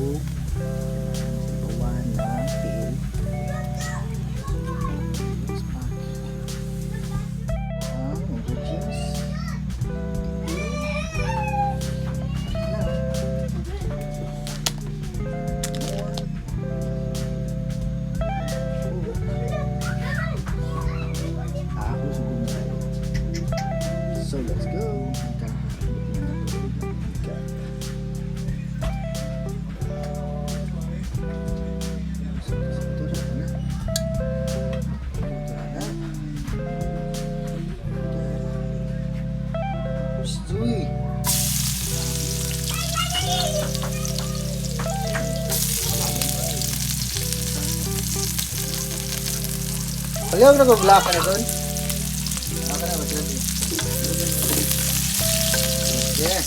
O sabawan na tiil. Let's pack. Ang ingredients. Tiil. More. Cook. Ahos gulay. So let's go. So, ito na. Ito na. Uy. Ayaw na ko black na doon. Aka na ba sila? Yeah.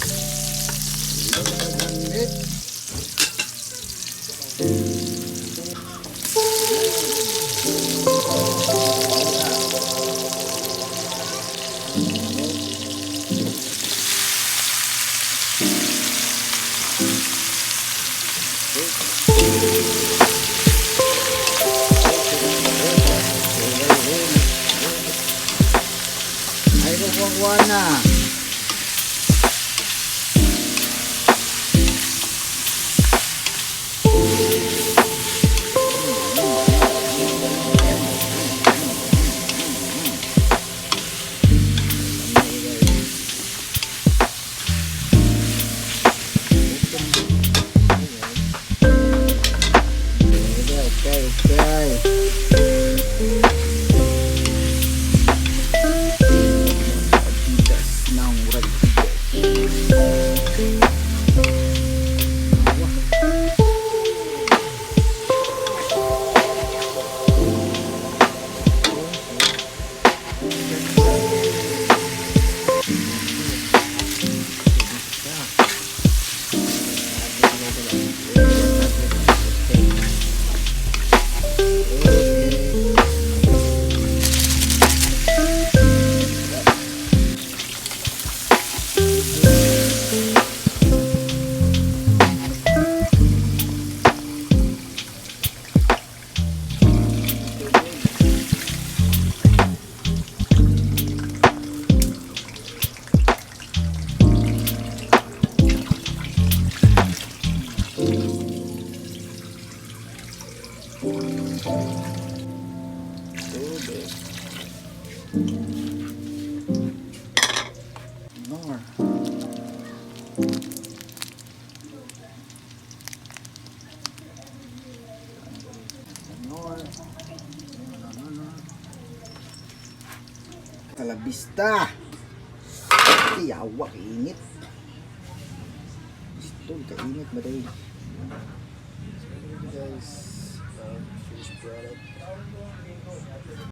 Ay, kukuha na. Okay. Adidas ng Adidas. Wah. Okay. Tubig. More. More. No, no, no. Kalabista. Yawa, init. Gusto, kainit ba tayo? So, guys, finished product.